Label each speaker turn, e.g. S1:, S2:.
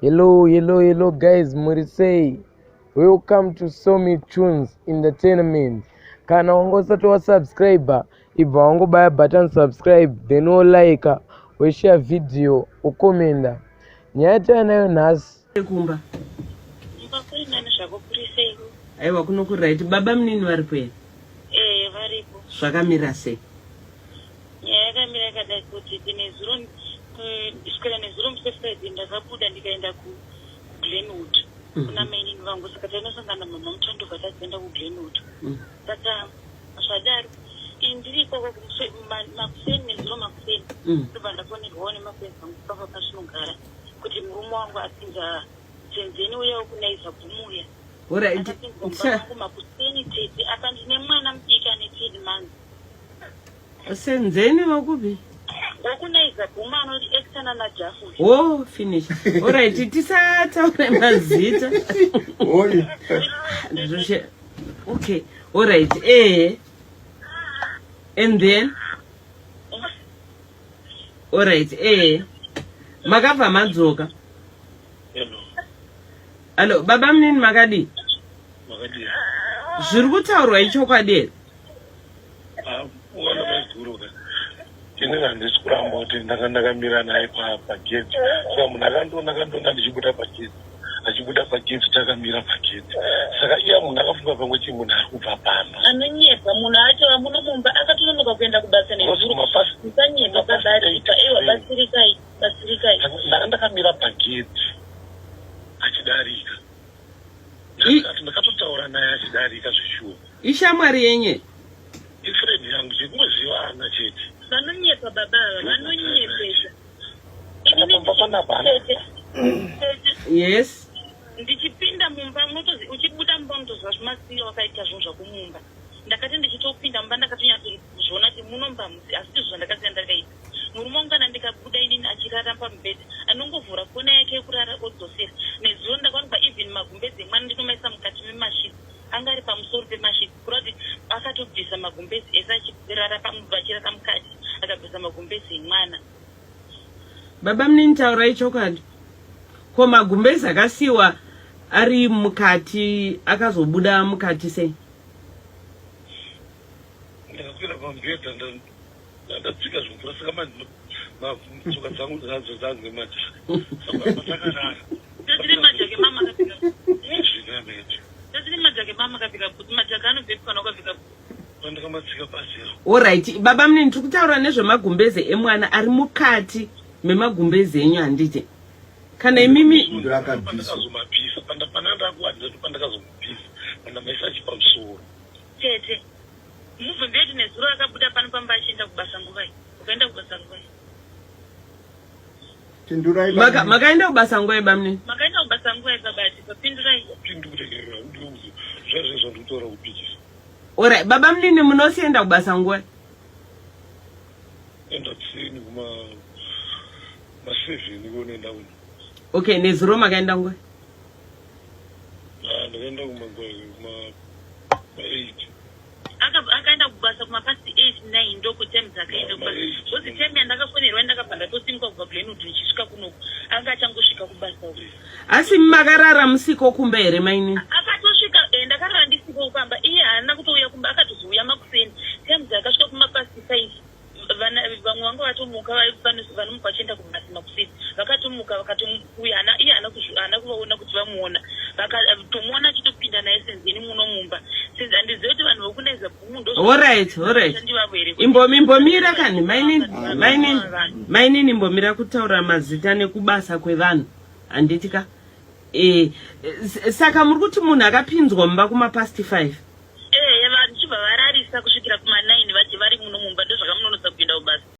S1: Hello, hello, hello guys, muri sei? Welcome to Somi Tunes Entertainment. Kana wanga usati wasubscriber, ibva wangobaya button subscribe, then wolike, woshare video, wokomenda. Nyaya yatinayo nhasi
S2: kumba
S3: Kumba kuri nani zvako kuri sei?
S2: Aiwa kuno kuri right. Baba munini varipo here?
S3: Eh, varipo.
S2: Zvakamira sei?
S3: Nyaya yakamira yakadai kuti nezuro kuswera nezuro musi weFriday ndakabuda ndikaenda kuGlenwood kuna mainini vangu saka tainosangana mama mutandobva tazoenda kuGlenwood. Saka zvadaro ini ndiri ikoko makuseni nezuro makuseni ndobva ndafonerwawo nemafriends angu pamba patinogara kuti murume wangu apinza Senzeni uya wekunaiza bhumu uya.
S2: Alright.
S3: Akapinzwa mumba mangu makuseni tete apa ndine mwana mudiki ane 10 months.
S2: Senzeni wekupi?
S3: Wekunaiza bhumu anoti extana naJafu.
S2: Oh, finish. Alright, tisataure mazita.
S4: Oyi.
S2: Ndizvoshe. Okay. Alright. Eh. And then Alright, eh. Makabva madzoka.
S5: Hello.
S2: Hello, baba munini makadii?
S5: Makadii.
S2: Zviri kutaurwa ichokwadi here?
S5: Ah, uwana maiguru ka. Ini handisi kuramba kuti ndanga ndakamira naye pagedhi. Saka munhu akandiona akandiona ndichibuda pagedhi. Achibuda pagedhi takamira pagedhi. Saka iye munhu akafunga pamwe chii munhu ari kubva pamba.
S3: Anonyepa munhu achava muno mumba akatononoka kuenda kubasa nezuro. Musanyepa baba aripa. Ewa batsirikai. Batsirikai.
S5: Ndanga ndakamira pagedhi achidarika. Ndakatotaura naye achidarika zveshuwa.
S2: Ishamwari yenye?
S5: Ifriend yangu chekungozivana chete.
S3: Vanonyepa baba ava vanonyepesa.
S5: Pamba panapa.
S2: Yes.
S3: Ndichipinda mumba unotozi uchibuda mumba unotoziva zvimasiya wakaita zvinhu zvako mumba. Ndakati ndichitopinda mumba ndakatonyatsoziona kuti muno mumba hamusi asi ndizvo zvandakasiya ndakaita. Murume wangu kana ndikabuda inini achirara pamubhedha anongovhura kona yake yekurara odzosera. Nezuro ndakawanikwa even magumbeze emwana ndinomaisa mukati memasheets anga ari pamusoro pemasheets kureva kuti akatobvisa magumbeze ese achirara vachirara mukati akabvisa magumbeze emwana.
S2: Baba munini taurai chokwadi. Ko magumbeze akasiiwa ari mukati akazobuda mukati sei?
S5: Ndakakwira pamubhedha ndadzika zvimvura saka manje tsoka dzangu dzadzo dzange majaka saka apa takarara.
S3: Tazvine majaka emama akapfeka.
S5: Zvina manje.
S3: Tazvine majaka emama akapfeka bhutsu majaka anobvepi kana ukapfeka bhutsu.
S5: Pandakamatsika pasi.
S2: Alright, baba munini tiri kutaura nezvemagumbeze emwana ari mukati memagumbeze enyu handiti? Kana imimi
S5: Ndakazomapisa pana ndakuwadza pandakazomupisa pandamaisa achipamusoro.
S3: Tete. Mubvunze kuti nezuro akabuda pano pamba achienda kubasa nguvai? Ukaenda kubasa nguvai?
S4: Pindurai
S2: Maka, makaenda kubasa nguvai bamnini?
S3: Makaenda kubasa nguvai baba Atipa? Pindurai.
S5: Pindure udiuze zvazvo zvandikutaura kupikisa.
S2: Ora baba munini munosienda kubasa nguvai?
S5: Enda kuseni kuma ma 7 kunoenda kuno.
S2: Okay, nezuro makaenda nguvai?
S5: Ah, ndakaenda kuma kuma 8.
S3: Akaenda kubasa kuma past 8 9 ndoko time dzakaenda kubasa. Because time yandakafonerwa ndakabva ndatosimuka kubva Glenwood ndichisvika kunoku anga achangosvika kubasa uku.
S2: Asi makarara musiko kumba here mainini?
S3: Akatosvika eh, ndakarara ndisiko pamba iye haana kutouya kumba akatozouya makuseni time dzakasvika kuma past 5 vana vamwe vanga vatomuka vanomuka vachienda kubasa makuseni vakatomuka vakatouya hana iye haana kuvaona kuti vamuona vakatomuona achitopinda naye senzeni muno mumba since handizive kuti vanhu vokunaiza bhumu
S2: Alright, alright. Imbomira kani mainini, mainini, mainini imbomira kutaura mazita nekubasa kwevanhu. Handiti ka? Eh, saka muri kuti munhu akapinzwa mumba kuma past 5.
S3: Eh, vanhu chibva vararisa kusvikira kuma 9 vari muno mumba ndozvakamunonotsa kuenda kubasa.